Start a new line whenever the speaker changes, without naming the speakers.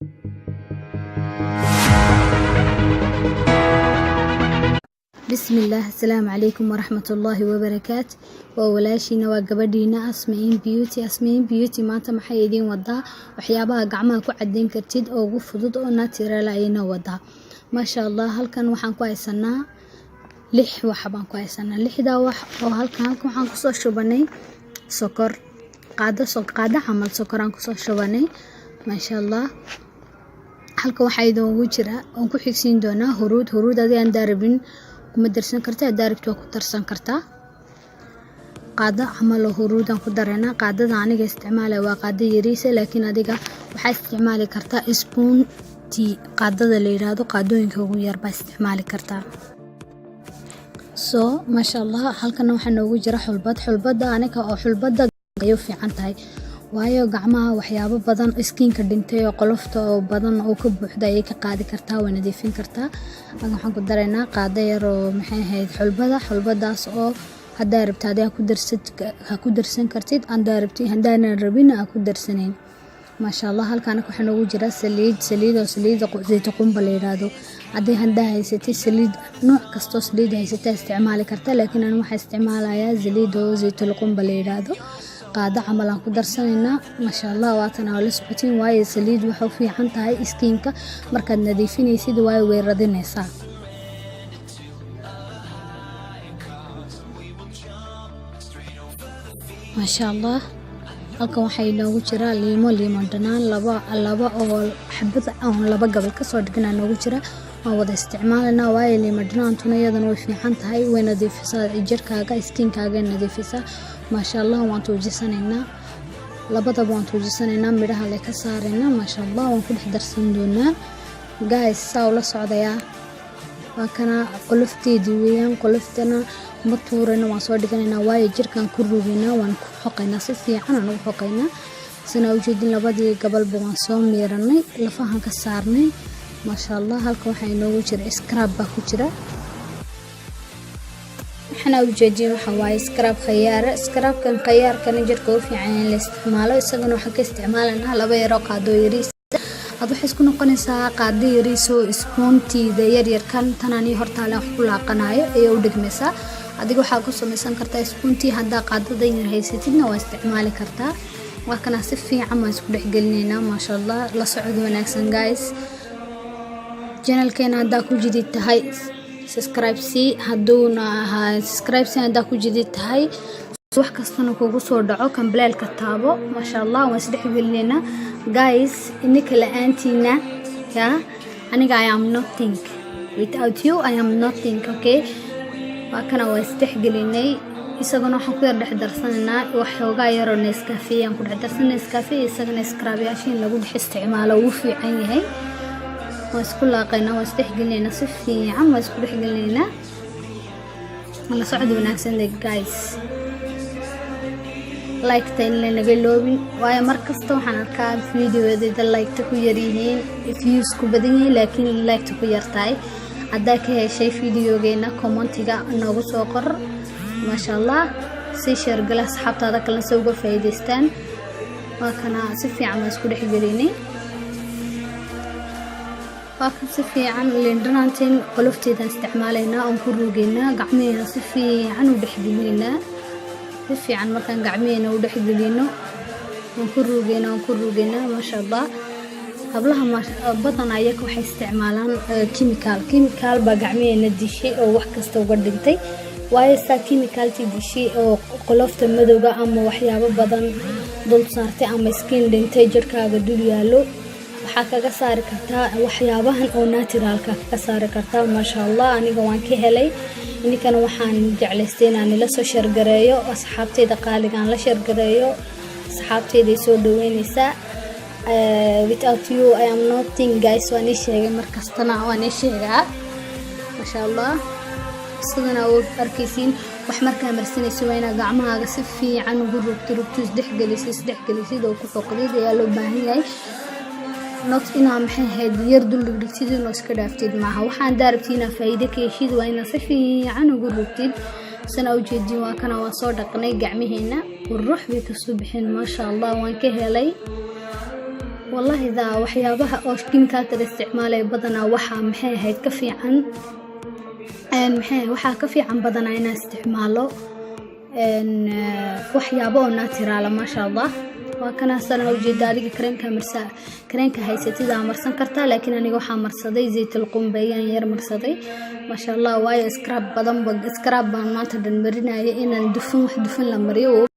Bismillaah, asalaamu calaykum waraxmatullaahi wabarakaat. Waa walaashiina, waa gabadhiina Asmain Beauty. Asmain Beauty maanta maxay idiin wadaa? Waxyaabaha gacmaha ku cadeyn kartid oo ugu fudud oo natural ayayna wadaa, maasha Allah. Halkan waxaan ku haysanaa lix wax baan ku haysanaa, lixdaa wax oo halkan waxaan kusoo shubanay sokor, qaado qaado camal sokoraan kusoo shubanay, maasha Allah. Halka waxaa idoogu jira oon ku xigsiin doonaa huruud. Huruud adi aan daarabin kuma darsan karta, haddaa rabti waa ku darsan kartaa. Qaado camal oo huruudaan ku dareynaa. Qaadada aniga isticmaalaya waa qaado yariisa, laakiin adiga waxaa isticmaali kartaa spoon tea qaadada la yiraahdo, qaadooyinka ugu yar baa isticmaali kartaa. So maasha Allah, halkana waxaa noogu jira xulbad. Xulbada aniga oo xulbada ayay u fiican tahay, waayo gacmaha waxyaabo badan, skinka dhintay oo qolofta oo badan oo ka buuxda ayay ka qaadi kartaa, way nadiifin kartaa. Halkan waxaan ku dareynaa qaado yar oo, maxay ahayd, xulbada. Xulbadaas oo haddaa rabti adiga ku darsad, ha ku darsan kartid, haddaa rabti, haddaanan rabin ha ku darsanayn, maasha Allah. Halkan waxaa noogu jira saliid, saliid oo saliid zaytu qumba la yiraahdo. Haddii haddaa haysatid saliid, nooc kastoo saliid haysataa isticmaali kartaa, laakiin aniga waxaa isticmaalayaa saliid oo zaytul qumba la yiraahdo. Qaado camal aan ku darsanaynaa, maasha Allah. Waatan aa la socotiin, waayo saliid waxay u fiican tahay skinka markaad nadiifinaysid, waayo way radinaysaa. Maasha Allah, halkan waxaa inoogu jira liimo, liimo dhanaan laba oo xabad oon laba gabal kasoo dhignaa noogu jira. Waan wada isticmaalaynaa, waayo liimo dhanaantuna iyadana way fiican tahay, way nadiifisaa jirkaaga, skinkaaga nadiifisaa, maasha Allah. Waan tuujisanaynaa, labadaba waan tuujisanaynaa, midhaha le ka saaraynaa, maasha Allah. Waan ku dhex darsan doonaa, guys, saa ula socdayaa. Waa kana qolofteedii weeyaan. Qoloftana ma tuurayno, waan soo dhiganaynaa, waayo jirkaan ku rugaynaa, waan ku xoqaynaa, si fiican aan ugu xoqaynaa. Sina ujeedin, labadii gabalba waan soo miiranay, lafahan ka saarnay, maasha Allah. Halka waxaa inoogu jira scrub baa ku jira. Waxaana ujeedin waxa waaye scrub khayaara. Scrubkan khayaarkana jirka u fiican in la isticmaalo. Isagana waxaan ka isticmaalanaa laba yaroo qaado yariis. Aad waxay isku noqonaysaa qaado yariisoo spoontiida yaryarkan tanani hortaale wax ku laaqanayo ayay u dhigmaysaa. Adiga waxaa ku samaysan kartaa spoontii, haddaa qaadada yar haysatidna waa isticmaali kartaa. Waa kana, si fiican baan isku dhexgelinaynaa, maasha Allah. La socod wanaagsan, guys. Channelkeena haddaa ku jidid tahay, subscribe si haduuna ahaa, subscribe si haddaa ku jidid tahay, wax kastana kugu soo dhaco, gambaleelka taabo, maasha Allah. Waan isdhexgelinaynaa, guys. Ininka la-aantiina ya aniga I am nothing. Without you I am nothing, okay? Waa kana, waa isdhexgelinay. Isagana waxaan ku yar dhex darsanaynaa waxoogaa yaroo Nescafe aan ku dhex darsan. Nescafe isagana scrubyaasha in lagu dhex isticmaalo ugu fiican yahay. Waan isku laaqaynaa, waan isdhexgelinaynaa, si fiican waan isku dhexgelinaynaa. La socod wanaagsan, guys. Liketa in lanaga loobin, waayo mar kasta waxaan arkaa videodeeda liketa ku yaryihiin, views ku badan yihiin, laakiin liketa ku yartahay. Haddaa ka heshay videogeena, commentiga noogu soo qor, maasha Allah. Si share gala asxaabtaada kalena si uga faa'iidaystaan. Waa kana, si fiican baan isku dhexgelinay. Waa kan, si fiican liindhanaanteen qolofteedaan isticmaalaynaa oon ku ruugeynaa, gacmaheena si fiican u dhexgelinaynaa. Si fiican markaan gacmaheena u dhexgelino, waan ku ruugeynaa, waan ku ruugeynaa, maasha Allah. Hablaha badan ayaga waxay isticmaalaan chemical. Chemical baa gacmaheena dishay oo wax kasta uga dhintay, waayo saa chemicaltii dishay oo qolofta madowga ama waxyaabo badan dul saartay ama skin dhintay jirkaaga dul yaalo. Waxaa kaga saari kartaa waxyaabahan oo naturalka kaga saari kartaa, maasha Allah. Aniga waan ka helay, ininkana waxaan jeclaystay inaan ila soo share gareeyo asxaabteyda qaaliga, aan la share gareeyo asxaabteyday soo dhaweyneysaa. Without you I am nothing, guys. Waan ii sheegay, markastana waan ii sheegaa, maasha Allah. Sidana oo arkaysiin, wax markaa marsanayso waa inaad gacmahaaga si fiican ugu rugto, rugto, isdhexgelisid, isdhexgelisid oo ku xoqdid ayaa loo baahan yahay. Not inaa, maxay ahayd, yar dul dhigdhigtid inoo iska dhaaftid maaha. Waxaan daarabtid inaa faa'iido ka heshid, waa inaad si fiican ugu rugtid. Sana ujeedin, waa kana, waan soo dhaqnay gacmaheena, qurux bay kasoo bixeen, maasha Allah. Waan ka helay. Wallaahi, Wallahi daa waxyaabaha oo chemicalka la isticmaalaya badanaa waxaa, maxay ahayd, ka fiican, maxay, waxaa ka fiican badanaa inaan isticmaalo waxyaabo oo natural. Maasha Allah, waa kanaasana ujeeda. Adiga kareemka marsa, kareemka haysatid aa marsan kartaa, laakiin aniga waxaa marsaday zaytul qumbeeyaan yar marsaday, maasha Allah, waayo scrub badan, scrub baan maanta dhan marinaya inaan dufan, wax dufan la mariyo.